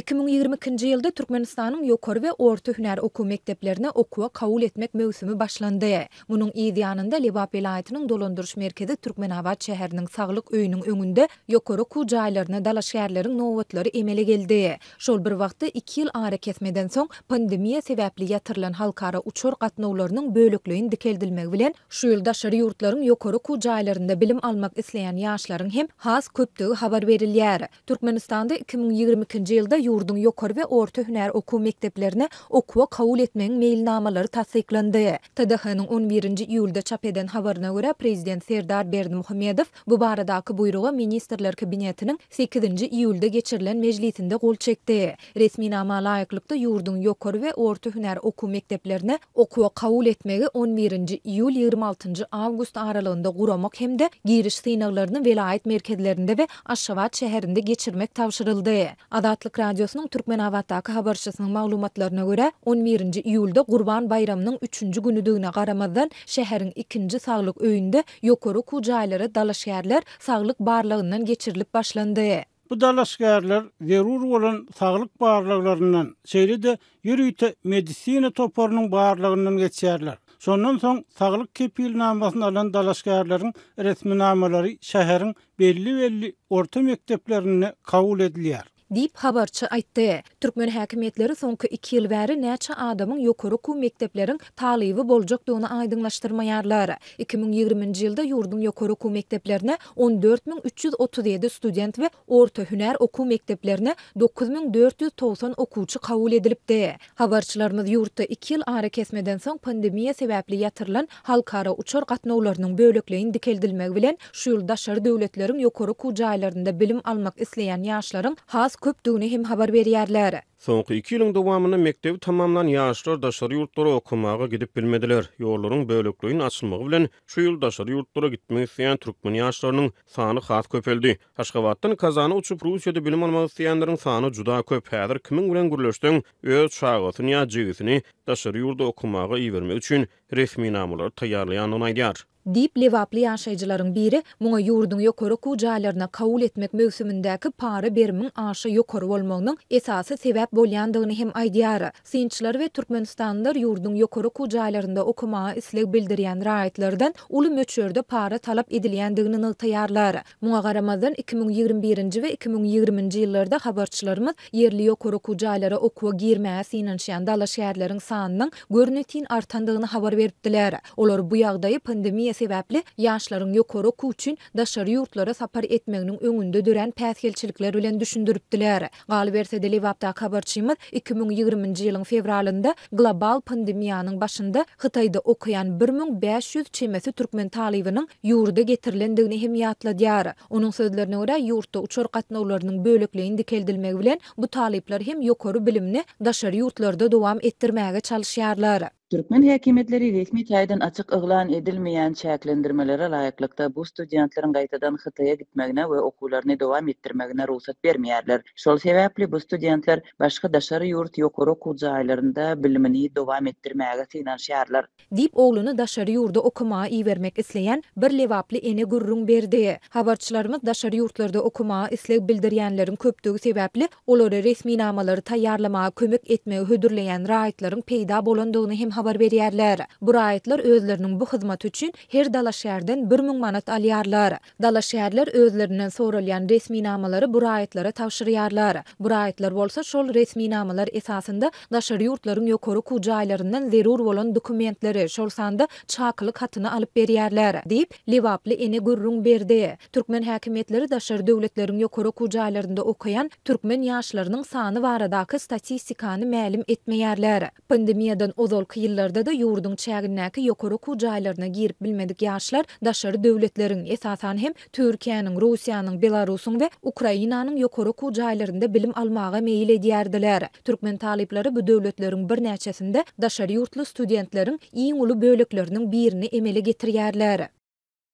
2022-nji ýylda Türkmenistanyň ýokary we orta hünär okuw mekdeplerine okuwa kabul etmek möwsümi başlandy. Munuň yz ýanynda Lebap welaýatynyň dolandyryş merkezi Türkmenabat şäheriniň Saglyk öýüniň öňünde ýokary okuw jaýlaryna dalaşgärleriň nobatlary emele geldi. Şol bir wagtda, iki ýyl arakesmeden soň, pandemiýa sebäpli ýatyrylan halkara uçar gatnawlarynyň bölekleýin dikeldilmegi bilen, şu ýyl daşary ýurtlaryň ýokary okuw jaýlarynda bilim almak isleýän ýaşlaryň hem has köpdügi habar berilýär. Türkmenistanda 2022-nji ýylda ýurduň ýokary we orta hünär okuw mekdeplerine okuwa kabul etmegiň meýilnamalary tassyklandy. TDH-nyň on birinji iýulda çap eden habaryna görä, prezident Serdar Berdimuhamedow bu baradaky buýruga Ministrler Kabinetiniň sekizinji iýulda geçirilen mejlisinde gol çekdi. Resminama laýyklykda, ýurduň ýokary we orta hünär okuw mekdeplerine okuwa kabul etmegi on birinji iýul, 26 njy awgust aralygynda guramak hem-de giriş synaglaryny welaýat merkezlerinde we Aşgabat şäherinde geçirmek tabşyryldy. Azatlyk Radiosynyň Türkmenabatdaky habarçysynyň maglumatlaryna görä, on birinji iýulda Gurban baýramynyň üçünji günüdigine garamazdan, şäheriň ikinji saglyk öýünde ýokary okuw jaýlara dalaşgärler saglyk barlagyndan geçirilip başlandy. Bu dalaşgärler zerur bolan saglyk barlaglaryndan, şeýle-de ýörite medisina toparynyň barlagyndan geçýärler. Şondan soň saglyk kepilnamasyny alan dalaşgärleriň resminamalary şäheriň belli-belli orta mekdeplerinde kabul edilýär. Diýip, habarçy aýtdy. Türkmen häkimiýetleri soňky iki ýyl bäri näçe adamyň ýokary okuw mekdepleriň talyby boljakdygyny aýdyňlaşdyrmaýarlar. 2020-nji ýylda ýurduň ýokary okuw mekdeplerine 14 337 student we orta hünär okuw mekdeplerine 9490 okuwçy kabul edilipdi. Habarçylarymyz ýurtda iki ýyl arakesmeden soň pandemiýa sebäpli ýatyrylan halkara uçar gatnawlarynyň bölekleýin dikeldilmegi bilen, şu ýyl daşary döwletleriň ýokary okuw jaýlarynda bilim almak isleýän ýaşlaryň has köpdügini hem habar berýärler. Soňky iki ýylyň dowamynda mekdebi tamamlan ýaşlar daşary ýurtlara okamaga gidip bilmediler. Ýollaryň bölekleýin açylmagy bilen, şu ýyl daşary ýurtlara gitmek isleýän türkmen ýaşlarynyň sany has köpeldi. Aşgabatdan Kazana uçup, Russiýada bilim almak isleýänleriň sany juda köp. Häzir kimiň bilen gürleşseň, öz çagasyny ýa jigisini daşary ýurda okamaga ibermek üçin resminamalary taýýarlaýandygyny aýdýar. Diýip, lebaply ýaşaýjylaryň biri muňa ýurduň ýokary okuw jaýlaryna kabul etmek möwsümindäki para berimiň aşa ýokary bolmagynyň esasy sebäp bolýandygyny hem aýdýar. Synçylar we türkmenistanlylar ýurduň ýokary okuw jaýlarynda okamaga isleg bildirýän raýatlardan uly möçberde para talap edilýändigini nygtaýarlar. Muňa garamazdan, 2021-nji we 2020-nji ýyllarda habarçylarymyz ýerli ýokary okuw jaýlara okuwa girmäge synanyşýan dalaşgärleriň sanynyň görnetin artandygyny habar beripdiler. Olar bu ýagdaýy pandemiýa sebäpli ýaşlaryň ýokary okuw üçin daşary ýurtlara sapar etmeginiň öňünde dörän päsgelçilikler bilen düşündiripdiler. Galyberse-de, Lebapdaky habarçymyz 2020-nji ýylyň fewralynda global pandemiýanyň başynda Hytaýda okaýan 1500 çemesi türkmen talybynyň ýurda getirilendigini hem ýatladýar. Onuň sözlerine görä, ýurtda uçar gatnawlarynyň bölekleýin dikeldilmegi bilen, bu talyplar hem ýokary bilimini daşary ýurtlarda dowam etdirmäge çalyşýarlar. Türkmen häkimiýetleri resmi taýdan açyk yglan edilmeýän çäklendirmelere laýyklykda bu studentleriň gaýtadan Hytaýa gitmegine we okuwlaryny dowam etdirmegine rugsat bermeýärler. Şol sebäpli bu studentler başga daşary ýurt ýokary okuw jaýlarynda bilimini dowam etdirmäge synanyşýarlar. Diýip, ogluny daşary ýurda okamaga ibermek isleýän bir lebaply ene gürrüň berdi. Habarçylarymyz daşary ýurtlarda okamaga isleg bildirýänleriň köpdügi sebäpli, olara resminamalary taýýarlamaga kömek etmegi hödürleýän raýatlaryň peýda bolandygyny hem habar berýärler. Bu raýatlar özleriniň bu hyzmaty üçin her dalaşgärden 1000 manat alýarlar. Dalaşgärler özlerinden soralýan resminamalary bu raýatlara tabşyrýarlar. Bu raýatlar bolsa şol resminamalar esasynda daşary ýurtlaryň ýokary okuw jaýlaryndan zerur bolan dokumentleri, şol sanda çakylyk hatyny alyp berýärler, diýip, lebaply ene gürrüň berdi. Türkmen häkimiýetleri daşary döwletleriň ýokary okuw jaýlarynda okaýan türkmen ýaşlarynyň sany baradaky statistikany mälim etmeýärler. Pandemiýadan ozalky ýyllarda-da ýurduň çägindäki ýokary okuw jaýlaryna girip bilmedik ýaşlar daşary döwletleriň, esasan hem, Türkiýäniň, Russiýanyň, Belarusyň we Ukrainanyň ýokary okuw jaýlarynda bilim almaga meýil edýärdiler. Türkmen talyplary bu döwletleriň birnäçesinde daşary ýurtly studentleriň iň uly bölekleriniň birini emele getirýärler.